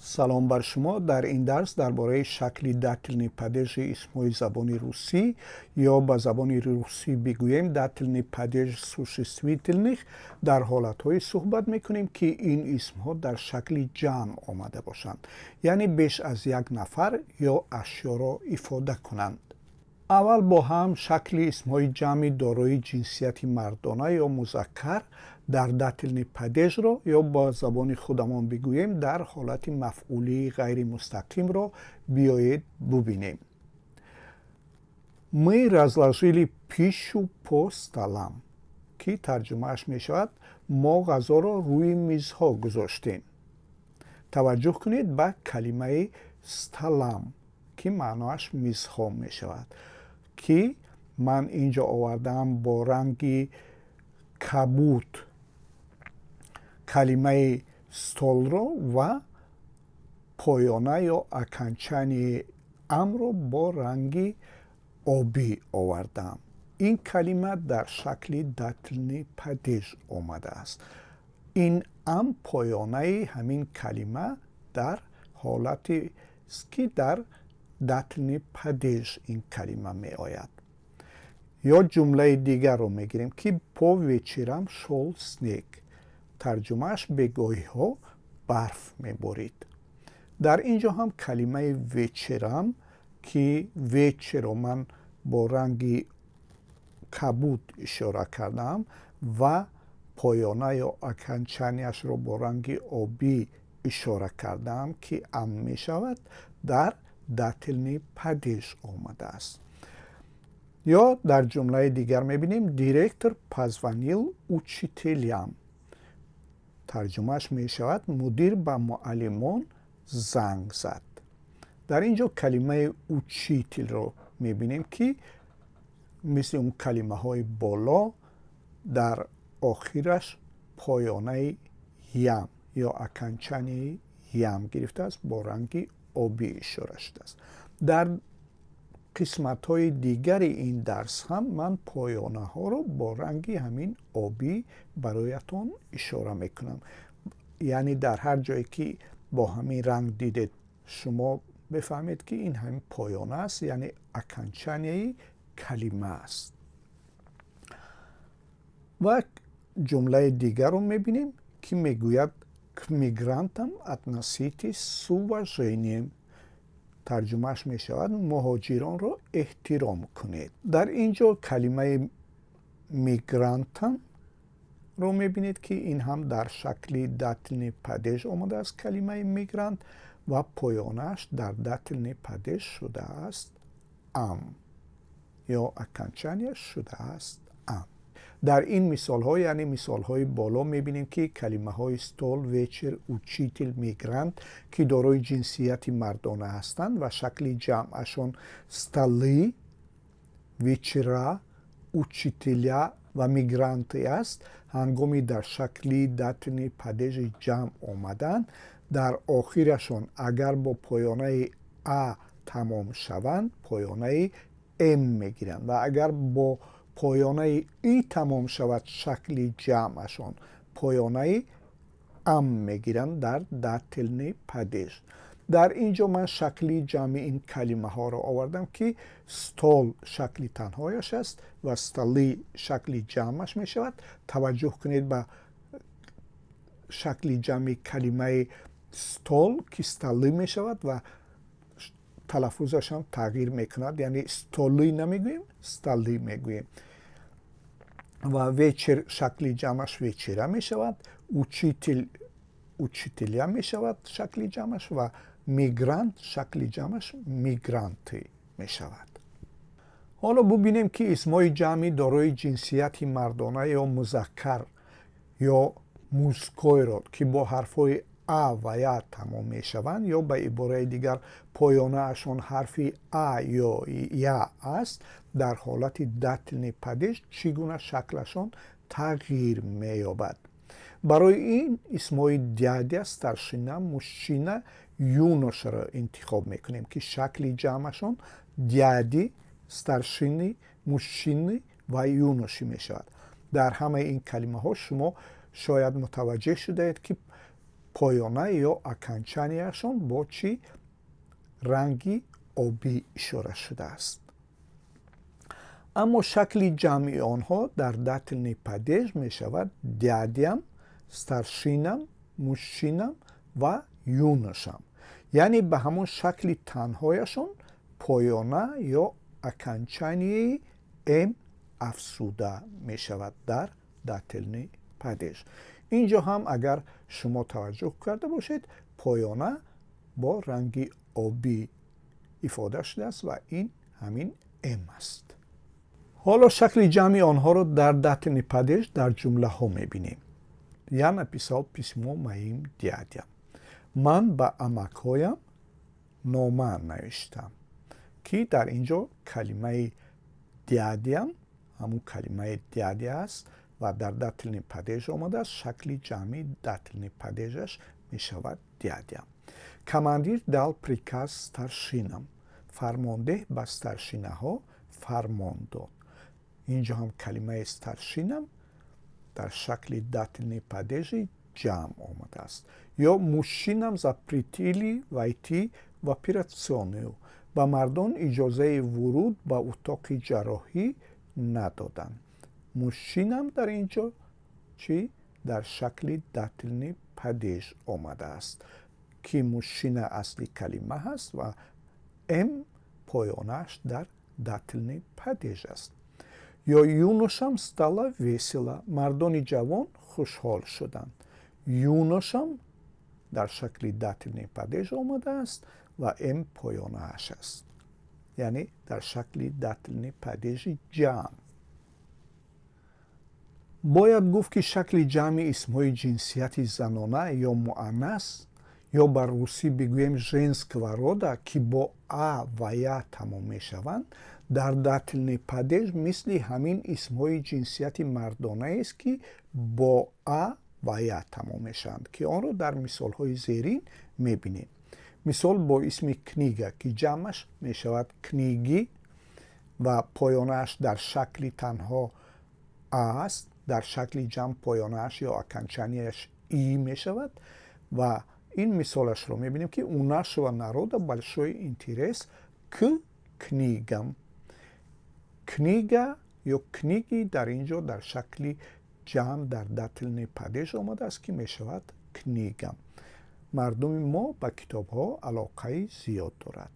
Салом бар шумо. Дар ин дарс дар бораи шакли дательный падежи исмҳои забони русӣ ё ба забони русӣ бигӯем, дательный падеж существительных, дар ҳолатҳое суҳбат мекунем, ки ин исмҳо дар шакли ҷамъ омада бошанд, яъне беш аз як нафар ё ашёро ифода кунанд. Аввал бо ҳам шакли исмҳои ҷамъи дорои ҷинсияти мардона ё музаккар дар дательный падежро ё ба забони худамон бигӯем, дар ҳолати мафъулии ғайримустақимро биёед бубинем. «Мы разложили пищу по столам», ки тарҷумааш мешавад: «Мо ғазоро рӯи мизҳо гузоштем». Таваҷҷӯҳ кунед ба калимаи «столам», ки маъноаш мизҳо мешавад, ки ман ин ҷо овардаам бо ранги кабуд калимаи «стол»-ро ва поёна ё окончание «ам»-ро бо ранги обӣ овардаам. Ин калима дар шакли дательный падеж омадааст. Ин «ам» поёнаи ҳамин калима дар ҳолатест, ки дар дательный падеж ин калима меояд. Ё ҷумлаи дигарро мегирем, ки «По вечерам шёл снег», тарҷумааш: «Бегоҳиҳо барф меборид». Дар ин ҷо ҳам калимаи «вечерам», ки «вечер»-ро ман бо ранги кабуд ишора кардаам ва поёна ё окончанияшро бо ранги обӣ ишора кардаам, ки «ам» мешавад, дар дательный падеж омадааст. Ё дар ҷумлаи дигар мебинем: «Директор позвонил учителям», тарҷумааш мешавад: «Мудир ба муаллимон занг зад». Дар ин ҷо калимаи «учитель»-ро мебинем, ки мисли он калимаҳои боло дар охираш поёнаи «ям» ё окончанияи «ям» гирифтааст, бо ранги обӣ ишора шудааст. Дар қисматҳои дигари ин дарс ҳам ман поёнаҳоро бо ранги ҳамин обӣ бароятон ишора мекунам, яъне дар ҳар ҷое ки бо ҳамин ранг дидед, шумо бифаҳмед, ки ин ҳамин поёна аст, яъне окончанияи калима аст. Ва ҷумлаи дигарро мебинем, ки мегӯяд: «К мигрантам относитесь с уважением», тарҷумааш мешавад: «Муҳоҷиронро эҳтиром кунед». Дар ин ҷо калимаи «мигрантам»-ро мебинед, ки ин ҳам дар шакли дательный падеж омадааст, калимаи «мигрант», ва поёнааш дар дательный падеж шудааст «ам» ё окончанияш шудааст «ам». Дар ин мисолҳо, яъне мисолҳои боло, мебинем, ки калимаҳои стол, вечер, учитель, мигрант, ки дорои ҷинсияти мардона ҳастанд ва шакли ҷамъашон столы, вечера, учителя ва мигранты аст, ҳангоми дар шакли дательный падежи ҷамъ омадан, дар охирашон агар бо поёнаи «а» тамом шаванд, поёнаи «м» мегиранд ва агар бо поёнаи «и» тамом шавад шакли ҷамъашон, поёнаи «ам» мегиранд дар дательный падеж. Дар ин ҷо ман шакли ҷамъи ин калимаҳоро овардам, ки «стол» шакли танҳояш аст ва «столы» шакли ҷамъаш мешавад. Таваҷҷӯҳ кунед ба шакли ҷамъи калимаи «стол», ки «столы» мешавад ва талаффузаш ҳам тағйир мекунад, яъне «столы» намегӯем, «столы» мегӯем. Ва «вечер» шакли ҷамъаш «вечера» мешавад, «учитель» «учителя» мешавад шакли ҷамъаш ва «мигрант» шакли ҷамъаш «мигранты» мешавад. Ҳоло бубинем, ки исмҳои ҷамъи дорои ҷинсияти мардона ё музаккар ё мужской род, ки бо ҳарфҳои «а» ва «я» тамом мешаванд ё ба ибораи дигар поёнаашон ҳарфи «а» ё «я» аст, дар ҳолати дательный падеж чӣ гуна шаклашон тағйир меёбад. Барои ин исмҳои дядя, старшина, мужчина, юноша-ро интихоб мекунем, ки шакли ҷамъашон дяди, старшины, мужчины ва юноши мешавад. Дар ҳамаи ин калимаҳо шумо шояд мутаваҷҷеҳ шудаед, ки Поёна ё окончанияшон бо чӣ ранги обӣ ишора шудааст. Аммо шакли ҷамъи онҳо дар дательный падеж мешавад дядям, старшинам, мужчинам ва юношам, яъне ба ҳамон шакли танҳояшон поёна ё окончанияи м афзуда мешавад дар дательный падеж. Ин ҷо ҳам, агар шумо таваҷҷӯҳ карда бошед, поёна бо ранги обӣ ифода шудааст ва ин ҳамин м аст. Ҳоло шакли ҷамъи онҳоро дар дательный падеж дар ҷумлаҳо мебинем. Я написал письмо моим дядям. Ман ба амакҳоям нома навиштам, ки дар ин ҷо калимаи дядям ҳамун калимаи дядя аст ва дар дательный падеж омадааст. Шакли ҷамъи дательный падежаш мешавад дядям. Командир дал приказ старшинам. Фармондеҳ ба старшинаҳо фармон дод. Инҷо ҳам калимаи старшинам дар шакли дательный падежи ҷамъ омадааст. Ё мужчинам запретили войти в операционную. Ба мардон иҷозаи вуруд ба утоқи ҷарроҳӣ надоданд. Мужчинам дар ин ҷо чӣ дар шакли дательный падеж омадааст, ки мужчина асли калима ҳаст ва м поёнааш дар дательный падеж аст. Ё юношам стало весело. Мардони ҷавон хушҳол шуданд. Юношам дар шакли дательный падеж омадааст ва м поёнааш аст, яъне дар шакли дательный падежи ҷамъ. Бояд гуфт, ки шакли ҷамъи исмҳои ҷинсияти занона ё муаннас, ё ба русӣ бигӯем, женского рода, ки бо а ва я тамом мешаванд, дар дательный падеж мисли ҳамин исмҳои ҷинсияти мардонаест, ки бо а ва я тамом мешаванд, ки онро дар мисолҳои зерин мебинем. Мисол бо исми книга, ки ҷамъаш мешавад книги ва поёнааш дар шакли танҳо а аст. Дар шакли ҷамъ поёнааш ё окончанияш и мешавад. Ва ин мисолашро мебинем, ки у нашего народа большой интерес к книгам. Книга ё книги дар ин ҷо дар шакли ҷамъ дар дательный падеж омадааст, ки мешавад книгам. Мардуми мо ба китобҳо алоқаи зиёд дорад.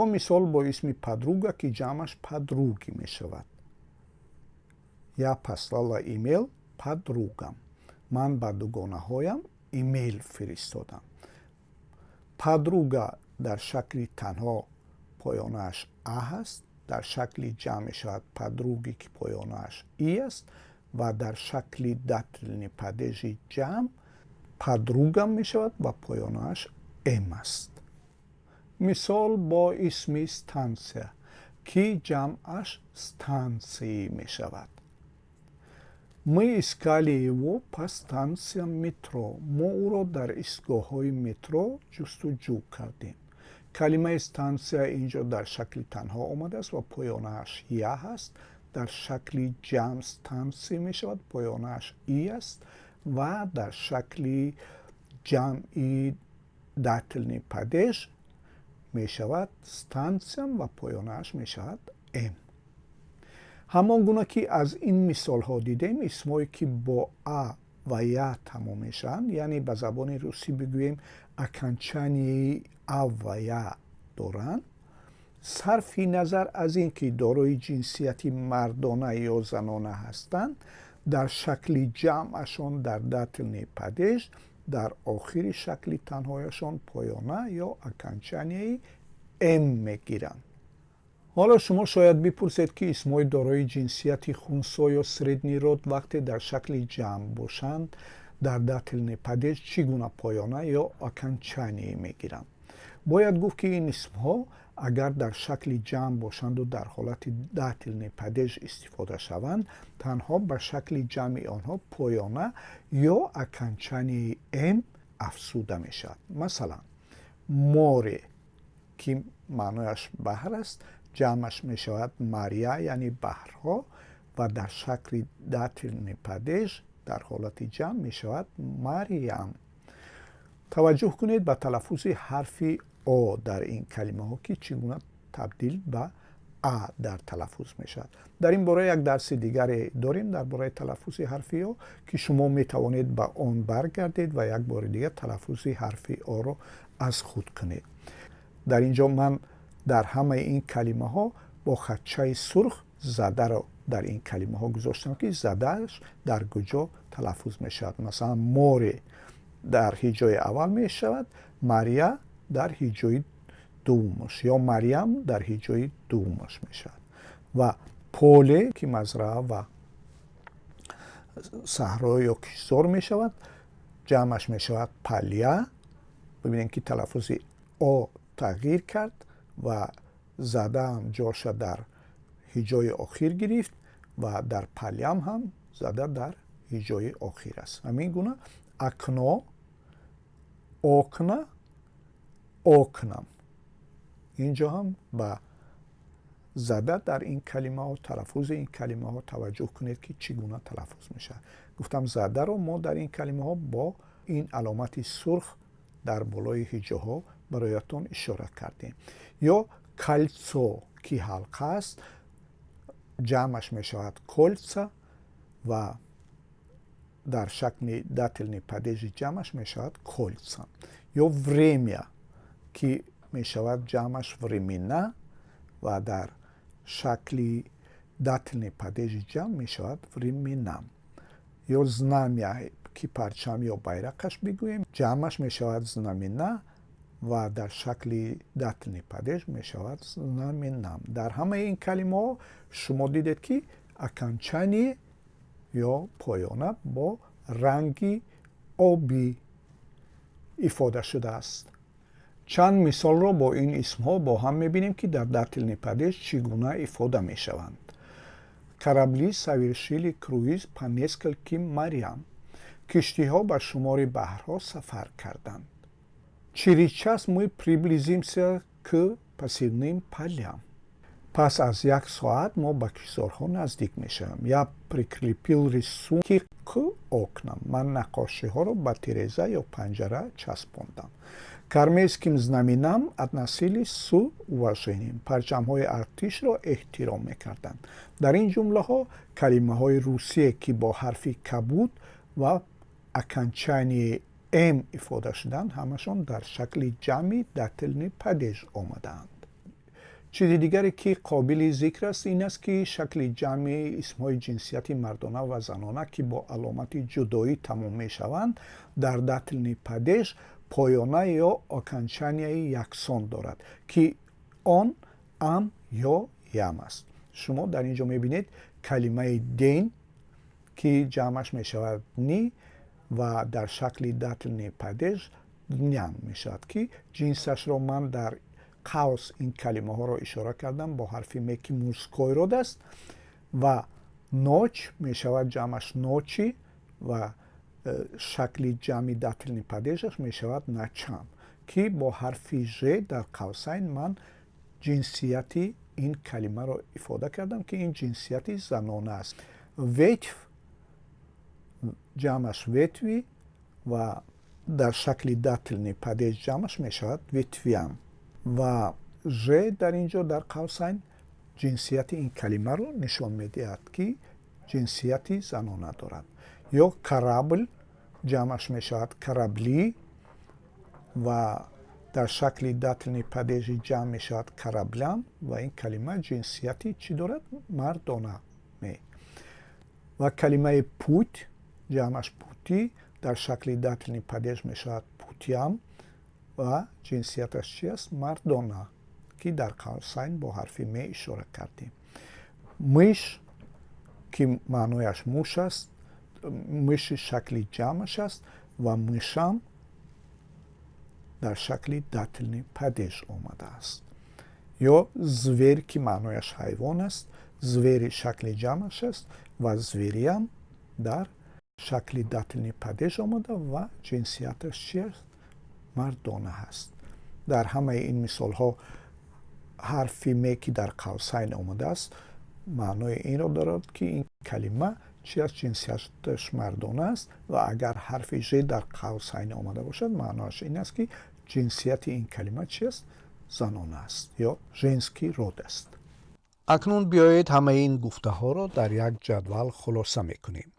Ё мисол бо исми подруга, ки ҷамъаш подруги мешавад. Я послала имейл подругам. Ман ба дугонаҳоям имейл фиристодам. Подруга дар шакли танҳо поёнааш а ҳаст, дар шакли ҷамъ мешавад подруги, ки поёнааш и аст, ва дар шакли дательный падежи ҷамъ подругам мешавад ва поёнааш м аст. Мисол бо исми станция, ки ҷамъаш станции мешавад. Мы искали его по станциям метро. Мо ӯро дар истгоҳҳои метро ҷустуҷӯ кардем. Калимаи станция ин ҷо дар шакли танҳо омадааст ва поёнааш я ҳаст. Дар шакли ҷамъ станции мешавад, поёнааш и аст, ва дар шакли ҷамъи дательный падеж мешавад станциям ва поёнааш мешавад м. Ҳамон гуна ки аз ин мисолҳо дидем, исмҳое, ки бо а ва я тамом мешаванд, яъне ба забони русӣ бигӯем, окончанияи а ва я доранд, сарфи назар аз ин ки дорои ҷинсияти мардона ё занона ҳастанд, дар шакли ҷамъашон дар дательный падеж дар охири шакли танҳояшон поёна ё окончанияи м мегиранд. Ҳоло шумо шояд бипурсед, ки исмҳои дорои ҷинсияти хунсо ё средний род вақте дар шакли ҷамъ бошанд, дар дательный падеж чӣ гуна поёна ё окончание мегиранд? Бояд гуфт, ки ин исмҳо агар дар шакли ҷамъ бошанду дар ҳолати дательный падеж истифода шаванд, танҳо ба шакли ҷамъи онҳо поёна ё окончанияи м афзуда мешавад. Масалан, море, ки маънояш баҳр аст, ҷамъаш мешавад моря, яъне баҳрҳо, ва дар шакли дательный падеж дар ҳолати ҷамъ мешавад морям. Таваҷҷӯҳ кунед ба талаффузи ҳарфи о дар ин калимаҳо, ки чӣ гуна табдил ба а дар талаффуз мешавад. Дар ин бора як дарси дигаре дорем, дар бораи талаффузи ҳарфи о, ки шумо метавонед ба он баргардед ва як бори дигар талаффузи ҳарфи оро аз худ кунед. Дар ин ҷо ман дар ҳамаи ин калимаҳо бо хатчаи сурх задаро дар ин калимаҳо гузоштам, ки задааш дар куҷо талаффуз мешавад. Масалан, море дар ҳиҷои аввал мешавад, Мария дар ҳиҷои дуввумаш ё Марьям дар ҳиҷои дуввумаш мешавад ва поле, ки мазраа ва саҳро ё киштзор мешавад, ҷамъаш мешавад поля. Бибинем, ки талаффузи о тағйир кард ва задаам ҷоша дар ҳиҷои охир гирифт ва дар полям ҳам зада дар ҳиҷои охир аст. Ҳамин гуна окно, окна, окнам. Инҷо ҳам ба зада дар ин калимаҳо, талаффузи ин калимаҳо таваҷҷӯҳ кунед, ки чӣ гуна талаффуз мешавад. Гуфтам, задаро мо дар ин калимаҳо бо ин аломати сурх дар болои ҳиҷоҳо бароятон ишора кардем. Ё кольцо, ки ҳалқа аст, ҷамъаш мешавад кольца ва дар шакли дательный падежи ҷамъаш мешавад кольца. Ё время, ки мешавад ҷамъаш времена ва дар шакли дательный падежи ҷамъ мешавад времена. Ё знамя, ки парчам ё байрақаш бигӯем, ҷамъаш мешавад знамена ва дар шакли дательный падеж мешавад знаменам. Дар ҳамаи ин калимаҳо шумо дидед, ки окончание ё поёна бо ранги обӣ ифода шудааст. Чанд мисолро бо ин исмҳо бо ҳам мебинем, ки дар дательный падеж чӣ гуна ифода мешаванд. Корабли совершили круиз по нескольким морям. Киштиҳо ба шумори баҳрҳо сафар карданд. Через час мы приблизимся к посевным полям. Пас аз як соат мо ба киштзорҳо наздик мешавем. Я прикрепил рисунки к окнам. Ман наққошиҳоро ба тиреза ё панҷара часпондам. К армейским знаменам относились с уважением. Парчамҳои артишро эҳтиром мекарданд. Дар ин ҷумлаҳо калимаҳои русие, ки бо ҳарфи кабуд ва окончание м ифода шуданд, ҳамашон дар шакли ҷамъи дательный падеж омадаанд. Чизи дигаре, ки қобили зикр аст, ин аст, ки шакли ҷамъи исмҳои ҷинсияти мардона ва занона, ки бо аломати ҷудоӣ тамом мешаванд, дар дательный падеж поёна ё окончанияи яксон дорад, ки он ам ё ям аст. Шумо дар ин ҷо мебинед калимаи день, ки ҷамъаш мешавад дни ва дар шакли дательный падеж дням мешавад, ки ҷинсашро ман дар қавс ин калимаҳоро ишора кардам бо ҳарфи м, ки мужской род аст. Ва ночь мешавад ҷамъаш ночи ва шакли ҷамъи дательный падежаш мешавад ночам, ки бо ҳарфи ж дар қавсайн ман ҷинсияти ин калимаро ифода кардам, ки ин ҷинсияти занона аст. Ветвь, ҷамъаш ветви ва дар шакли дательный падеж ҷамъаш мешавад ветвям ва ж дар ин ҷо дар қавсайн ҷинсияти ин калимаро нишон медиҳад, ки ҷинсияти занона дорад. Ё корабль, ҷамъаш мешавад корабли ва дар шакли дательный падежи ҷамъ мешавад кораблям ва ин калима ҷинсияти чӣ дорад? Мардона. Ва калимаи путь, ҷамъаш пути, дар шакли дательный падеж мешавад путям ва ҷинсияташ чи аст? Мардона, ки дар қавсайн бо ҳарфи м ишора кардем. Мышь, ки маънояш муш аст, мыши шакли ҷамъаш аст ва мышам дар шакли дательный падеж омадааст. Ё зверь, ки маънояш ҳайвон аст, звери шакли ҷамъаш аст ва зверям дар шакли дательный падеж омада ва ҷинсияташ чи аст? Мардона ҳаст. Дар ҳамаи ин мисолҳо ҳарфи м, ки дар қавсайн омадааст, маънои инро дорад, ки ин калима Чи аст? Ҷинсияташ мардона аст. Ва агар ҳарфи ж дар қавсайн омада бошад, маъноаш ин аст, ки ҷинсияти ин калима чи аст? Занона аст ё женский род аст. Акнун биёед, ҳамаи ин гуфтаҳоро дар як ҷадвал хулоса мекунем.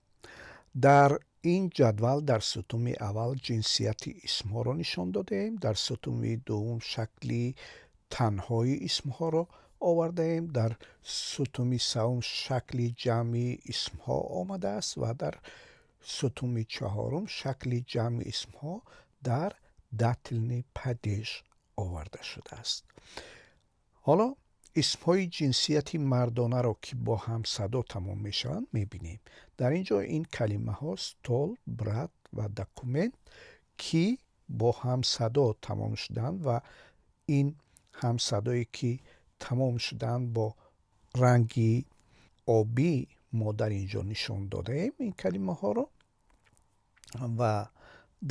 Дар ин ҷадвал дар сутуни аввал ҷинсияти исмҳоро нишон додаем, дар сутуни дуввум шакли танҳои исмҳоро овардаем, дар сутуни сеюм шакли ҷамъи исмҳо омадааст ва дар сутуни чаҳорум шакли ҷамъи исмҳо дар дательный падеж оварда шудааст. Ҳоло исмҳои ҷинсияти мардонаро, ки бо ҳамсадо тамом мешаванд, мебинем. Дар ин ҷо ин калимаҳо стол, брат ва документ, ки бо ҳамсадо тамом шуданд, ва ин ҳамсадое, ки тамом шуданд, бо ранги обӣ мо дар ин ҷо нишон додаем ин калимаҳоро. Ва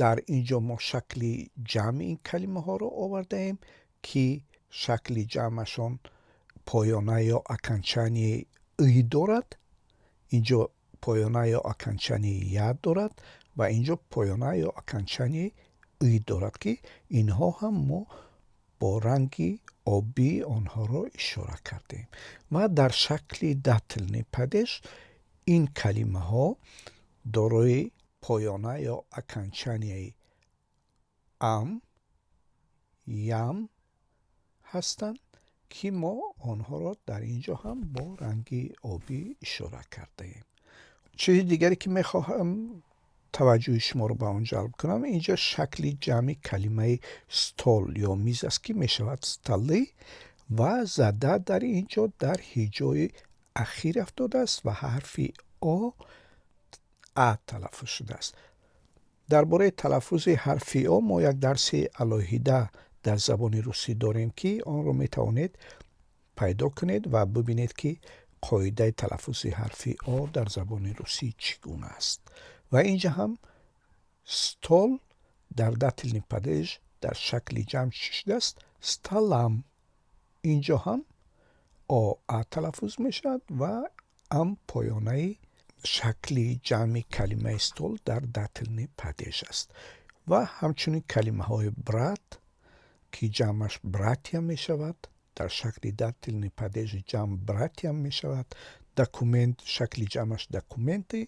дар ин ҷо мо шакли ҷамъи ин калимаҳоро овардаем, ки шакли ҷамъашон поёна ё окончание ы дорад, инҷо поёна ё окончание я дорад ва инҷо поёна ё окончание ы дорад, ки инҳо ҳам мо бо ранги обӣ онҳоро ишора кардем. Ва дар шакли дательный падеж ин калимаҳо дорои поёна ё окончание и ам, ям ҳастанд, ки мо онҳоро дар ин ҷо ҳам бо ранги обӣ ишора кардаем. Чизи дигаре, ки мехоҳам таваҷҷӯҳи шуморо ба он ҷалб кунам, инҷо шакли ҷамъи калимаи стол ё миз аст, ки мешавад столы, ва зада дар ин ҷо дар ҳиҷои ахир афтодааст ва ҳарфи о а талаффуз шудааст. Дар бораи талаффузи ҳарфи о мо як дарси алоҳида дар забони русӣ дорем, ки онро метавонед пайдо кунед ва бибинед, ки қоидаи талаффузи ҳарфи о дар забони русӣ чӣ гуна аст. Ва инҷа ҳам стол дар дательный падеж дар шакли ҷамъ чӣ шудааст? Столам. Инҷо ҳам о а талаффуз мешавад ва ам поёнаи шакли ҷамъи калимаи стол дар дательный падеж аст. Ва ҳамчунин калимаҳои брат, ки ҷамъаш братья мешавад, дар шакли дательный падежи ҷамъ братья мешавад, документ, шакли ҷамъаш документы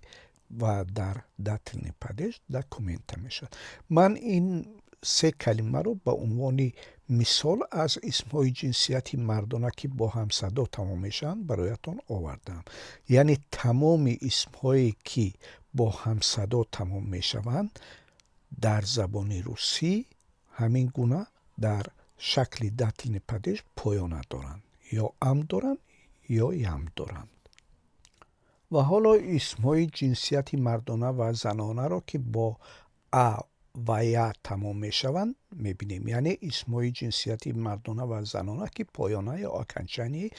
ва дар дательный падеж документа мешавад. Ман ин се калимаро ба унвони мисол аз исмҳои ҷинсияти мардона, ки бо ҳамсадо тамом мешаванд, бароятон овардам. Яъне тамоми исмҳое, ки бо ҳамсадо тамом мешаванд, дар забони русӣ ҳамин гуна дар шакли дательный падеж поёна доранд, ё ам доранд, ё ям доранд. Ва ҳоло исмҳои ҷинсияти мардона ва занонаро, ки бо а ва я тамом мешаванд, мебинем. Яъне исмҳои ҷинсияти мардона ва занона, ки поёна ё окончание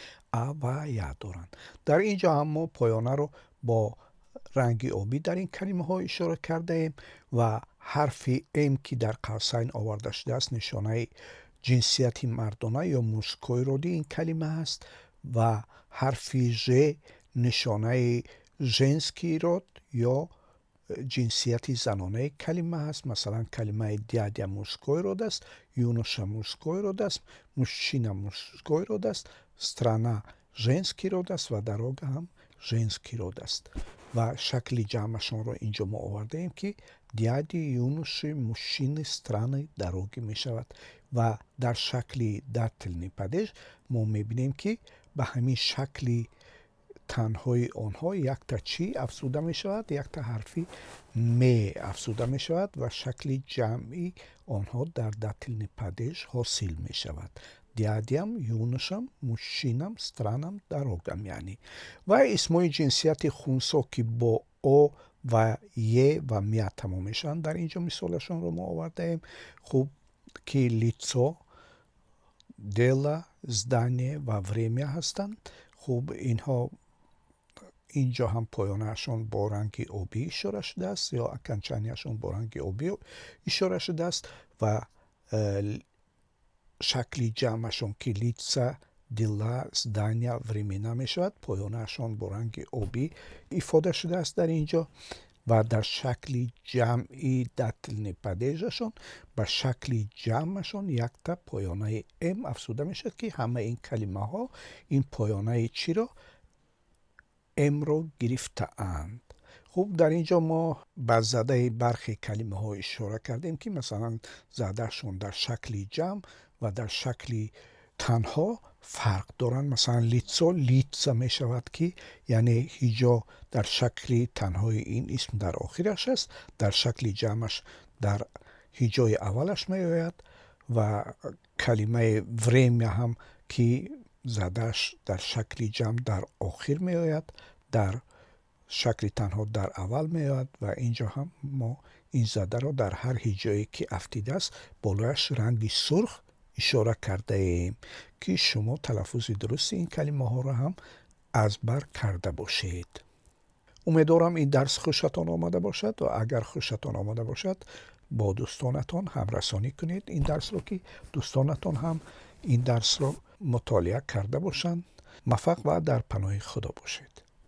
а ва я доранд. Дар ин ҷо ҳам мо поёнаро бо ранги обӣ дар ин калимаҳо ишора кардаем ва ҳарфи м, ки дар қавсайн оварда шудааст, нишонаи ҷинсияти мардона ё мужской род и ин калима аст ва ҳарфи ж нишонаи женский род ё ҷинсияти занонаи калима аст. Масалан, калимаи дядя мужской род аст, юноша мужской род аст, мужчина мужской род аст, страна женский род аст ва дорога ҳам женский род аст. Ва шакли ҷамъашонро инҷо мо овардаем, ки дяди, юноши, мужчины, страны, дороги мешавад. Ва дар шакли дательный падеж мо мебинем, ки ба ҳамин шакли танҳои онҳо якта чӣ афзуда мешавад? Якта ҳарфи м афзуда мешавад ва шакли ҷамъи онҳо дар дательный падеж ҳосил мешавад: дядям, юношам, мужчинам, странам, дорогам. Яъне ва исмҳои ҷинсияти хунсо, ки бо о ва е ва мя тамом мешаванд, дар ин ҷо мисолашонро мо овардаем. Хуб, ки лицо, дело, здание ва время ҳастанд. Хуб, инҳо ин ҷо ҳам поёнаашон бо ранги обӣ ишора шудааст ё окончания шон бо ранги обӣ ишора шудааст ва шакли ҷамъашон, ки лица Дела, здания, времена мешавад. Поёнаашон бо ранги обӣ ифода шудааст дар ин ҷо ва дар шакли ҷамъи дательный падеж ашон, ба шакли ҷамъашон якта поёнаи м афзуда мешавад, ки ҳамаи ин калимаҳо ин поёнаи чиро, м-ро гирифтаанд. Хуб, дар ин ҷо мо ба задаи бархе калимаҳо ишора кардем, ки масалан задаашон дар шакли ҷамъ ва дар шакли танҳо фарқ доранд. Масалан, лицо, лица мешавад, ки яъне ҳиҷо дар шакли танҳои ин исм дар охираш аст, дар шакли ҷамъаш дар ҳиҷои аввалаш меояд. Ва калимаи время ҳам, ки задааш дар шакли ҷамъ дар охир меояд, дар шакли танҳо дар аввал меояд. Ва ин ҷо ҳам мо ин задаро дар ҳар ҳиҷое ки афтидааст, болояш ранги сурх ишора кардаем, ки шумо талаффузи дурусти ин калимаҳоро ҳам аз бар карда бошед. Умедворам, ин дарс хушатон омада бошад ва агар хушатон омада бошад, бо дӯстонатон ҳамрасонӣ кунед ин дарсро, ки дӯстонатон ҳам ин дарсро мутолиа карда бошанд. Муваффақ ва дар паноҳи Худо бошед.